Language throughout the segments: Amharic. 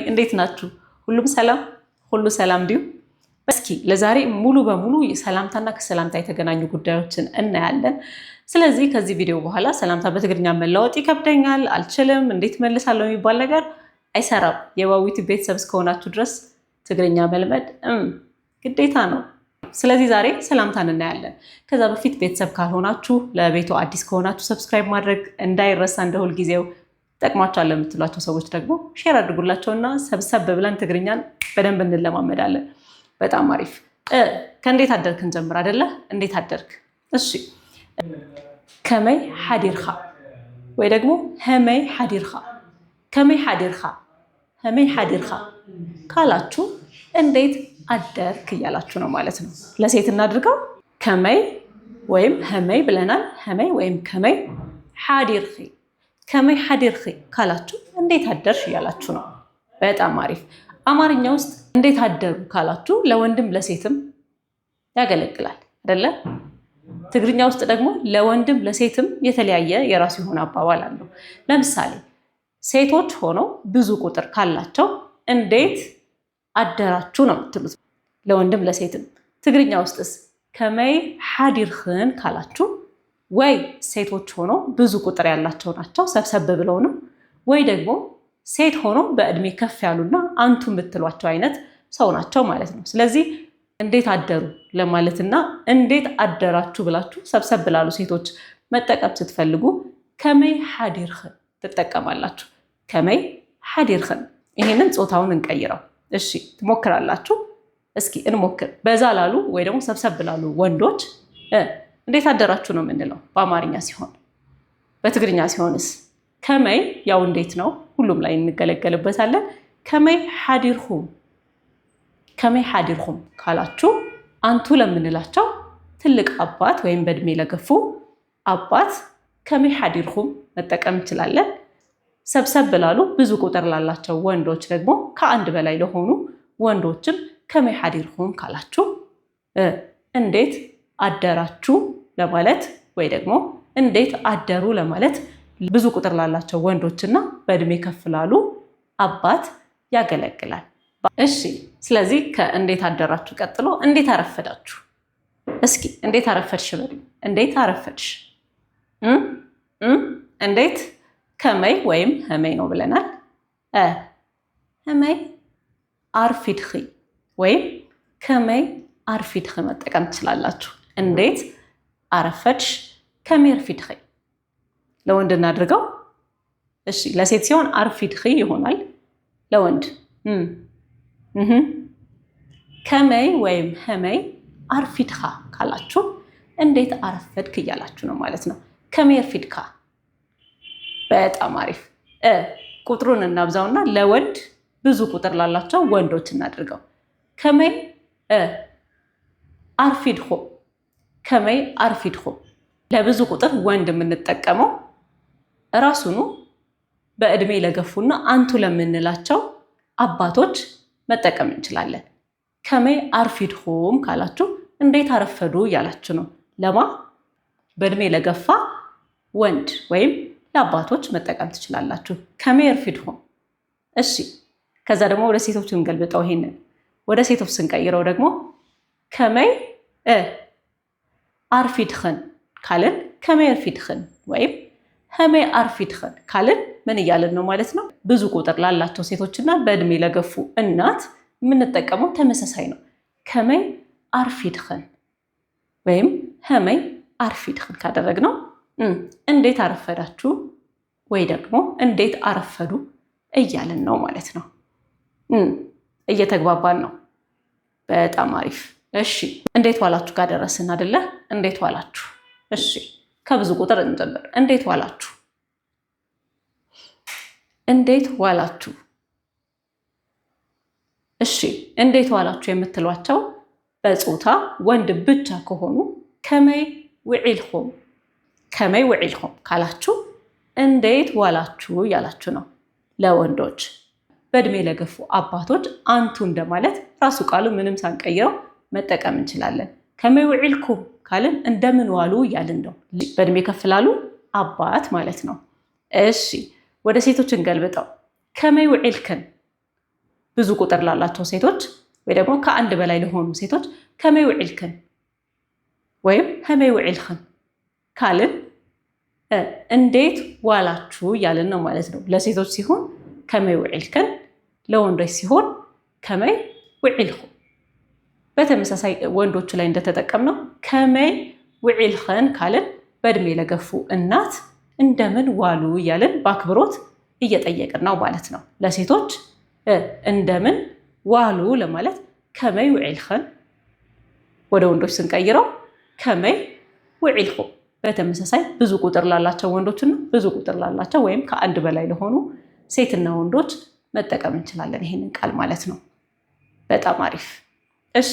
እንዴት ናችሁ? ሁሉም ሰላም፣ ሁሉ ሰላም ድዩ። እስኪ ለዛሬ ሙሉ በሙሉ ሰላምታና ከሰላምታ የተገናኙ ጉዳዮችን እናያለን። ስለዚህ ከዚህ ቪዲዮ በኋላ ሰላምታ በትግርኛ መለወጥ ይከብደኛል፣ አልችልም፣ እንዴት መልሳለሁ የሚባል ነገር አይሰራም። የዋዊቱ ቤተሰብ እስከሆናችሁ ድረስ ትግርኛ መልመድ ግዴታ ነው። ስለዚህ ዛሬ ሰላምታን እናያለን። ከዛ በፊት ቤተሰብ ካልሆናችሁ፣ ለቤቱ አዲስ ከሆናችሁ subscribe ማድረግ እንዳይረሳ። እንደ ሁልጊዜው ጠቅሟቸዋል ለምትሏቸው ሰዎች ደግሞ share አድርጉላቸውና ሰብሰብ ብለን ትግርኛን በደንብ እንለማመዳለን። በጣም አሪፍ። ከእንዴት አደርክ እንጀምር አይደለ? እንዴት አደርክ? እሺ፣ ከመይ ሓዲርካ ወይ ደግሞ ሀመይ ሓዲርካ፣ ከመይ ሓዲርካ፣ ሀመይ ሓዲርካ ካላችሁ እንዴት አደርክ እያላችሁ ነው ማለት ነው። ለሴት እናድርገው። ከመይ ወይም ሀመይ ብለናል። ሀመይ ወይም ከመይ ሓዲርኺ፣ ከመይ ሓዲርኺ ካላችሁ እንዴት አደርሽ እያላችሁ ነው። በጣም አሪፍ። አማርኛ ውስጥ እንዴት አደሩ ካላችሁ ለወንድም ለሴትም ያገለግላል አይደለ? ትግርኛ ውስጥ ደግሞ ለወንድም ለሴትም የተለያየ የራሱ የሆነ አባባል አለው። ለምሳሌ ሴቶች ሆነው ብዙ ቁጥር ካላቸው እንዴት አደራችሁ ነው የምትሉት ለወንድም ለሴትም። ትግርኛ ውስጥስ ከመይ ሓዲርኽን ካላችሁ ወይ ሴቶች ሆነው ብዙ ቁጥር ያላቸው ናቸው ሰብሰብ ብለው ነው፣ ወይ ደግሞ ሴት ሆኖ በእድሜ ከፍ ያሉና አንቱ የምትሏቸው አይነት ሰው ናቸው ማለት ነው። ስለዚህ እንዴት አደሩ ለማለትና እንዴት አደራችሁ ብላችሁ ሰብሰብ ላሉ ሴቶች መጠቀም ስትፈልጉ ከመይ ሓዲርኽን ትጠቀማላችሁ። ከመይ ሓዲርኽን። ይሄንን ጾታውን እንቀይረው። እሺ ትሞክራላችሁ? እስኪ እንሞክር። በዛ ላሉ ወይ ደግሞ ሰብሰብ ላሉ ወንዶች እንዴት አደራችሁ ነው የምንለው በአማርኛ ሲሆን፣ በትግርኛ ሲሆንስ ከመይ ያው እንዴት ነው፣ ሁሉም ላይ እንገለገልበታለን። ከመይ ሓዲርኩም፣ ከመይ ሓዲርኩም ካላችሁ አንቱ ለምንላቸው ትልቅ አባት ወይም በእድሜ ለገፉ አባት ከመይ ሓዲርኩም መጠቀም እንችላለን። ሰብሰብ ላሉ ብዙ ቁጥር ላላቸው ወንዶች ደግሞ ከአንድ በላይ ለሆኑ ወንዶችም ከመይ ሓዲርኩም ካላችሁ እንዴት አደራችሁ ለማለት ወይ ደግሞ እንዴት አደሩ ለማለት ብዙ ቁጥር ላላቸው ወንዶችና በእድሜ ከፍ ላሉ አባት ያገለግላል። እሺ፣ ስለዚህ ከእንዴት አደራችሁ ቀጥሎ እንዴት አረፈዳችሁ? እስኪ እንዴት አረፈድሽ በሉኝ። እንዴት አረፈድሽ? እንዴት ከመይ ወይም ህመይ ነው ብለናል። ህመይ አርፊድኺ ወይም ከመይ አርፊድኺ መጠቀም ትችላላችሁ። እንዴት አረፈድሽ? ከመይ አርፊድኺ ለወንድ እናድርገው። እሺ ለሴት ሲሆን አርፊድኺ ይሆናል። ለወንድ ከመይ ወይም ህመይ አርፊድኻ ካላችሁ እንዴት አረፈድክ እያላችሁ ነው ማለት ነው። ከመይ አርፊድካ። በጣም አሪፍ። ቁጥሩን እናብዛውና ለወንድ ብዙ ቁጥር ላላቸው ወንዶች እናድርገው። ከመይ አርፊድኹም፣ ከመይ አርፊድኹም። ለብዙ ቁጥር ወንድ የምንጠቀመው እራሱኑ በእድሜ ለገፉና አንቱ ለምንላቸው አባቶች መጠቀም እንችላለን። ከመይ አርፊድኹም ካላችሁ እንዴት አረፈዱ እያላችሁ ነው። ለማ በእድሜ ለገፋ ወንድ ወይም ለአባቶች መጠቀም ትችላላችሁ። ከመይ አርፊድኹም። እሺ ከዛ ደግሞ ወደ ሴቶች እንገልብጠው። ይሄንን ወደ ሴቶች ስንቀይረው ደግሞ ከመይ አርፊድኽን ካልን፣ ከመይ አርፊድኽን ወይም ሀመይ አርፊድኽን ካልን ምን እያልን ነው ማለት ነው? ብዙ ቁጥር ላላቸው ሴቶችና በእድሜ ለገፉ እናት የምንጠቀመው ተመሳሳይ ነው። ከመይ አርፊድኽን ወይም ሀመይ አርፊድኽን ካደረግነው እንዴት አረፈዳችሁ ወይ ደግሞ እንዴት አረፈዱ እያልን ነው ማለት ነው። እየተግባባን ነው። በጣም አሪፍ። እሺ እንዴት ዋላችሁ ጋር ደረስን አይደለ? እንዴት ዋላችሁ? እሺ ከብዙ ቁጥር እንጀምር። እንዴት ዋላችሁ? እንዴት ዋላችሁ? እሺ እንዴት ዋላችሁ የምትሏቸው በጾታ ወንድ ብቻ ከሆኑ ከመይ ውዒልኩም፣ ከመይ ውዒልኩም ካላችሁ እንዴት ዋላችሁ እያላችሁ ነው። ለወንዶች በእድሜ ለገፉ አባቶች አንቱ እንደማለት ራሱ ቃሉ ምንም ሳንቀይረው መጠቀም እንችላለን። ከመይ ውዒልኩም ካልን እንደምን ዋሉ እያልን ነው። በእድሜ ከፍ ላሉ አባት ማለት ነው። እሺ ወደ ሴቶች እንገልብጠው። ከመይ ውዒልክን፣ ብዙ ቁጥር ላላቸው ሴቶች ወይ ደግሞ ከአንድ በላይ ለሆኑ ሴቶች ከመይ ውዒልክን ወይም ከመይ ውዒልክን ካልን እንዴት ዋላችሁ እያልን ነው ማለት ነው። ለሴቶች ሲሆን ከመይ ውዒልክን፣ ለወንዶች ሲሆን ከመይ ውዒልኩም። በተመሳሳይ ወንዶቹ ላይ እንደተጠቀምነው ከመይ ውዒልክን ካልን በእድሜ ለገፉ እናት እንደምን ዋሉ እያልን በአክብሮት እየጠየቅን ነው ማለት ነው። ለሴቶች እንደምን ዋሉ ለማለት ከመይ ውዒልክን፣ ወደ ወንዶች ስንቀይረው ከመይ ውዒልኩም። በተመሳሳይ ብዙ ቁጥር ላላቸው ወንዶችና ብዙ ቁጥር ላላቸው ወይም ከአንድ በላይ ለሆኑ ሴትና ወንዶች መጠቀም እንችላለን ይሄንን ቃል ማለት ነው። በጣም አሪፍ። እሺ፣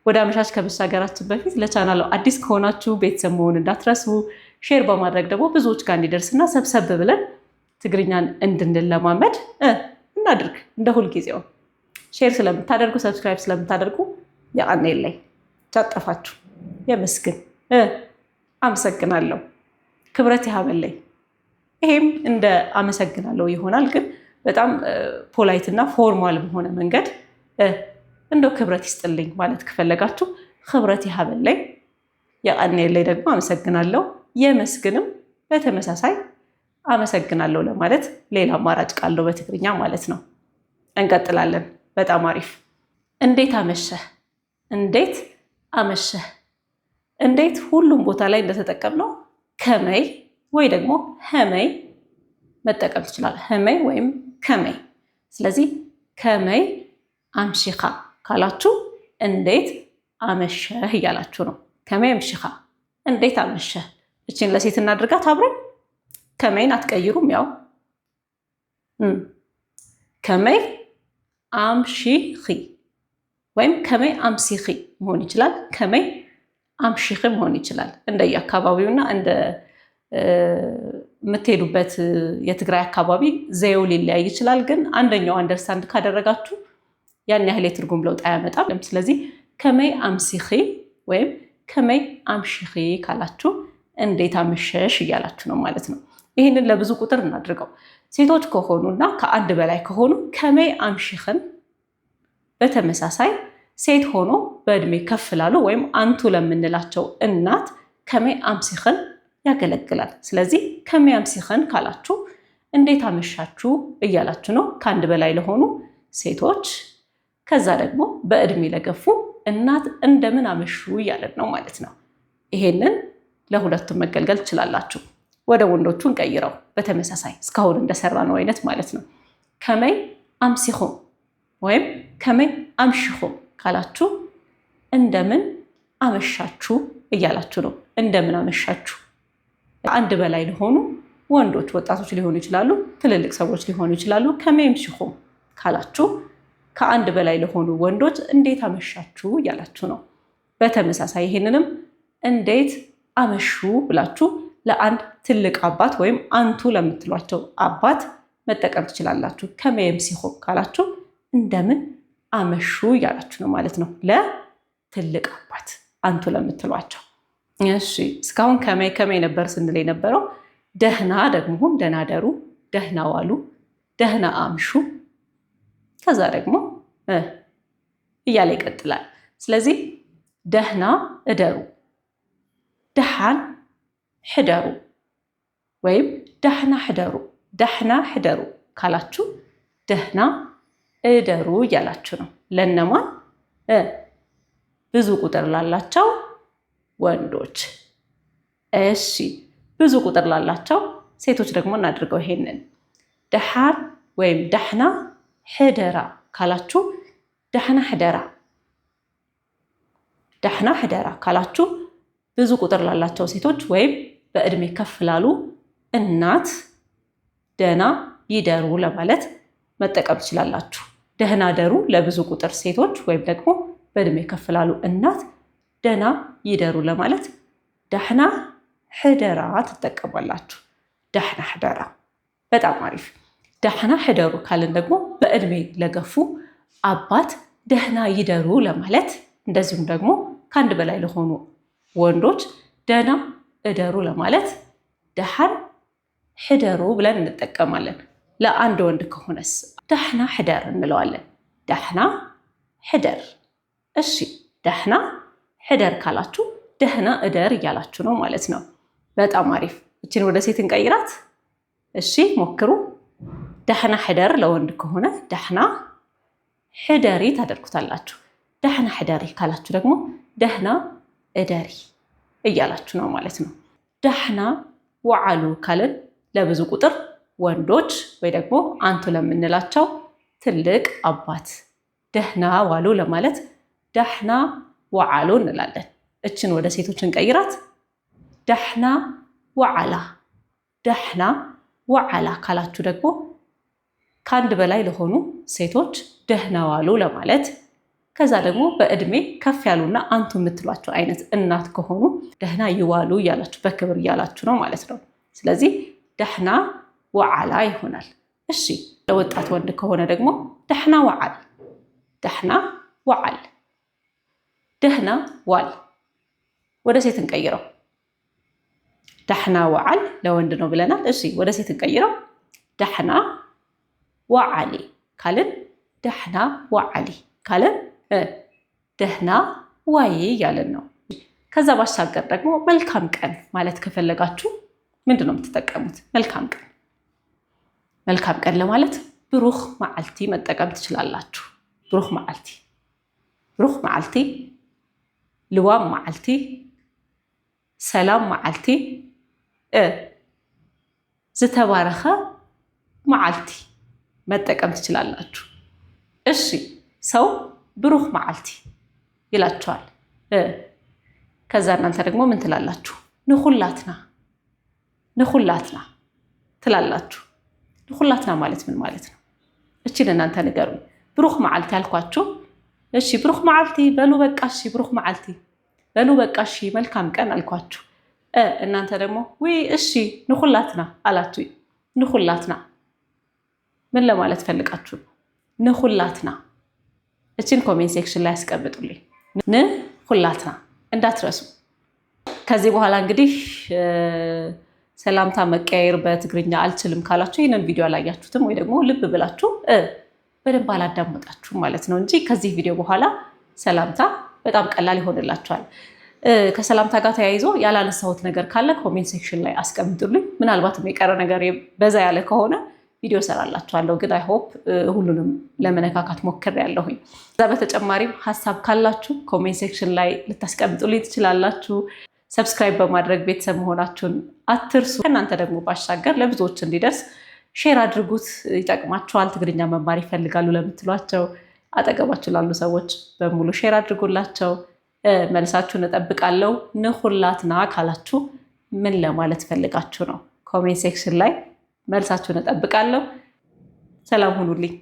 ወደ አመሻሽ ከመሻገራችን በፊት ለቻናሉ አዲስ ከሆናችሁ ቤተሰብ መሆን እንዳትረሱ፣ share በማድረግ ደግሞ ብዙዎች ጋር እንዲደርስና ሰብሰብ ብለን ትግርኛን እንድንለማመድ እናድርግ። እንደ ሁልጊዜው share ስለምታደርጉ፣ subscribe ስለምታደርጉ የቀኔለይ ቻጠፋችሁ የመስግን አመሰግናለሁ። ክብረት ይሃበለይ። ይሄም እንደ አመሰግናለሁ ይሆናል፣ ግን በጣም polite እና formal በሆነ መንገድ እንደው ክብረት ይስጥልኝ ማለት ከፈለጋችሁ ክብረት ይሃበለይ። የቀኔለይ ደግሞ አመሰግናለሁ። የመስግንም በተመሳሳይ አመሰግናለሁ ለማለት ሌላ አማራጭ ቃል ነው በትግርኛ ማለት ነው። እንቀጥላለን። በጣም አሪፍ። እንዴት አመሸህ፣ እንዴት አመሸህ። እንዴት ሁሉም ቦታ ላይ እንደተጠቀምነው ከመይ ወይ ደግሞ ኸመይ መጠቀም ትችላለህ። ኸመይ ወይም ከመይ። ስለዚህ ከመይ አምሺኻ ካላችሁ እንዴት አመሸህ እያላችሁ ነው። ከመይ አምሺኻ፣ እንዴት አመሸህ። እችን ለሴት እናድርጋት አብረን። ከመይን አትቀይሩም። ያው ከመይ አምሺኺ ወይም ከመይ አምሲኺ መሆን ይችላል። ከመይ አምሺኺ መሆን ይችላል። እንደየ አካባቢውና እንደ የምትሄዱበት የትግራይ አካባቢ ዘዬው ሊለያይ ይችላል። ግን አንደኛው understand ካደረጋችሁ ያን ያህል የትርጉም ለውጥ አያመጣም። ስለዚህ ከመይ አምሲኺ ወይም ከመይ አምሺኺ ካላችሁ እንዴት አመሸሽ እያላችሁ ነው ማለት ነው። ይህንን ለብዙ ቁጥር እናድርገው። ሴቶች ከሆኑ እና ከአንድ በላይ ከሆኑ ከመይ አምሺኽን፣ በተመሳሳይ ሴት ሆኖ በእድሜ ከፍ ላሉ ወይም አንቱ ለምንላቸው እናት ከመይ አምሲኽን ያገለግላል። ስለዚህ ከመይ አምሲኽን ካላችሁ እንዴት አመሻችሁ እያላችሁ ነው፣ ከአንድ በላይ ለሆኑ ሴቶች። ከዛ ደግሞ በእድሜ ለገፉ እናት እንደምን አመሹ እያለን ነው ማለት ነው። ይሄንን ለሁለቱም መገልገል ትችላላችሁ። ወደ ወንዶቹ እንቀይረው። በተመሳሳይ እስካሁን እንደሰራ ነው አይነት ማለት ነው። ከመይ አምሲኹም ወይም ከመይ አምሺኹም ካላችሁ እንደምን አመሻችሁ እያላችሁ ነው። እንደምን አመሻችሁ። አንድ በላይ ለሆኑ ወንዶች፣ ወጣቶች ሊሆኑ ይችላሉ፣ ትልልቅ ሰዎች ሊሆኑ ይችላሉ። ከመይ አምሺኹም ካላችሁ ከአንድ በላይ ለሆኑ ወንዶች እንዴት አመሻችሁ እያላችሁ ነው። በተመሳሳይ ይሄንንም እንዴት አመሹ ብላችሁ ለአንድ ትልቅ አባት ወይም አንቱ ለምትሏቸው አባት መጠቀም ትችላላችሁ። ከመይ አምሲኹም ካላችሁ እንደምን አመሹ እያላችሁ ነው ማለት ነው፣ ለትልቅ አባት አንቱ ለምትሏቸው። እሺ፣ እስካሁን ከመይ ከመይ ነበር ስንል የነበረው። ደህና ደግሞ ደህና ደሩ፣ ደህና ዋሉ፣ ደህና አምሹ፣ ከዛ ደግሞ እያለ ይቀጥላል። ስለዚህ ደህና እደሩ፣ ደሓን ሕደሩ ወይም ዳሕና ሕደሩ፣ ዳሕና ሕደሩ ካላችሁ ደህና እደሩ እያላችሁ ነው። ለነማን? ብዙ ቁጥር ላላቸው ወንዶች። እሺ፣ ብዙ ቁጥር ላላቸው ሴቶች ደግሞ እናድርገው ይሄንን። ደሓን ወይም ዳሕና ሕደራ ካላችሁ፣ ዳሕና ሕደራ፣ ዳሕና ሕደራ ካላችሁ ብዙ ቁጥር ላላቸው ሴቶች ወይም በእድሜ ከፍ ላሉ እናት ደህና ይደሩ ለማለት መጠቀም ትችላላችሁ። ደህና ደሩ ለብዙ ቁጥር ሴቶች ወይም ደግሞ በእድሜ ከፍ ላሉ እናት ደህና ይደሩ ለማለት ዳሕና ሕደራ ትጠቀማላችሁ። ዳሕና ሕደራ፣ በጣም አሪፍ። ዳሕና ሕደሩ ካልን ደግሞ በእድሜ ለገፉ አባት ደህና ይደሩ ለማለት፣ እንደዚሁም ደግሞ ከአንድ በላይ ለሆኑ ወንዶች ደህና እደሩ ለማለት ደሓን ሕደሩ ብለን እንጠቀማለን። ለአንድ ወንድ ከሆነስ ደህና ሕደር እንለዋለን። ደህና ሕደር። እሺ ደህና ሕደር ካላችሁ ደህና እደር እያላችሁ ነው ማለት ነው። በጣም አሪፍ። እችን ወደ ሴት እንቀይራት። እሺ ሞክሩ። ደህና ሕደር ለወንድ ከሆነ ደህና ሕደሪ ታደርጉታላችሁ። ደህና ሕደሪ ካላችሁ ደግሞ ደህና እደሪ እያላችሁ ነው ማለት ነው። ደህና ወዓሉ ካልን ለብዙ ቁጥር ወንዶች ወይ ደግሞ አንቱ ለምንላቸው ትልቅ አባት ደህና ዋሉ ለማለት ደህና ወዓሉ እንላለን። እችን ወደ ሴቶች እንቀይራት። ደህና ወዓላ። ደህና ወዓላ ካላችሁ ደግሞ ከአንድ በላይ ለሆኑ ሴቶች ደህና ዋሉ ለማለት፣ ከዛ ደግሞ በእድሜ ከፍ ያሉና አንቱ የምትሏቸው አይነት እናት ከሆኑ ደህና ይዋሉ እያላችሁ በክብር እያላችሁ ነው ማለት ነው። ስለዚህ ደህና ወዓላ ይሆናል። እሺ ለወጣት ወንድ ከሆነ ደግሞ ደህና ወዓል፣ ደህና ወዓል፣ ደህና ዋል። ወደ ሴት እንቀይረው። ደህና ወዓል ለወንድ ነው ብለናል። እሺ ወደ ሴት እንቀይረው። ደህና ወዓሊ ካልን ደህና ወዓሊ ካልን ደህና ዋይ እያለን ነው። ከዛ ባሻገር ደግሞ መልካም ቀን ማለት ከፈለጋችሁ ምንድን ነው የምትጠቀሙት? መልካም ቀን፣ መልካም ቀን ለማለት ብሩኽ መዓልቲ መጠቀም ትችላላችሁ። ብሩኽ መዓልቲ፣ ብሩኽ መዓልቲ፣ ልዋም መዓልቲ፣ ሰላም መዓልቲ፣ ዝተባረኸ መዓልቲ መጠቀም ትችላላችሁ። እሺ ሰው ብሩኽ መዓልቲ ይላችኋል። ከዛ እናንተ ደግሞ ምን ትላላችሁ? ንኹላትና፣ ንኹላትና ትላላችሁ። ንኹላትና ማለት ምን ማለት ነው? እቺን እናንተ ንገሩኝ። ብሩኽ መዓልቲ አልኳችሁ። እሺ ብሩኽ መዓልቲ በሉ በቃ። እሺ ብሩኽ መዓልቲ በሉ በቃ። እሺ መልካም ቀን አልኳችሁ። እናንተ ደግሞ ውይ እሺ ንኹላትና አላችሁ። ንኹላትና ምን ለማለት ፈልጋችሁ ነው? ንኹላትና እችን comment section ላይ ያስቀምጡልኝ። ንኹላትና እንዳትረሱ። ከዚህ በኋላ እንግዲህ ሰላምታ መቀያየር በትግርኛ አልችልም ካላችሁ ይህንን ቪዲዮ አላያችሁትም ወይ ደግሞ ልብ ብላችሁ በደንብ አላዳመጣችሁም ማለት ነው እንጂ ከዚህ ቪዲዮ በኋላ ሰላምታ በጣም ቀላል ይሆንላችኋል። ከሰላምታ ጋር ተያይዞ ያላነሳሁት ነገር ካለ comment section ላይ አስቀምጡልኝ። ምናልባትም የቀረ ነገር በዛ ያለ ከሆነ ቪዲዮ ሰራላችኋለሁ። ግን I hope ሁሉንም ለመነካካት ሞክሬያለሁኝ። ከዛ በተጨማሪም ሀሳብ ካላችሁ comment section ላይ ልታስቀምጡልኝ ትችላላችሁ። Subscribe በማድረግ ቤተሰብ መሆናችሁን አትርሱ። ከእናንተ ደግሞ ባሻገር ለብዙዎች እንዲደርስ share አድርጉት፣ ይጠቅማቸዋል። ትግርኛ መማር ይፈልጋሉ ለምትሏቸው አጠገባችሁ ላሉ ሰዎች በሙሉ share አድርጉላቸው። መልሳችሁን እጠብቃለሁ። ንኹላትና ካላችሁ ምን ለማለት ፈልጋችሁ ነው? Comment section ላይ መልሳችሁን እጠብቃለሁ። ሰላም ሁኑልኝ።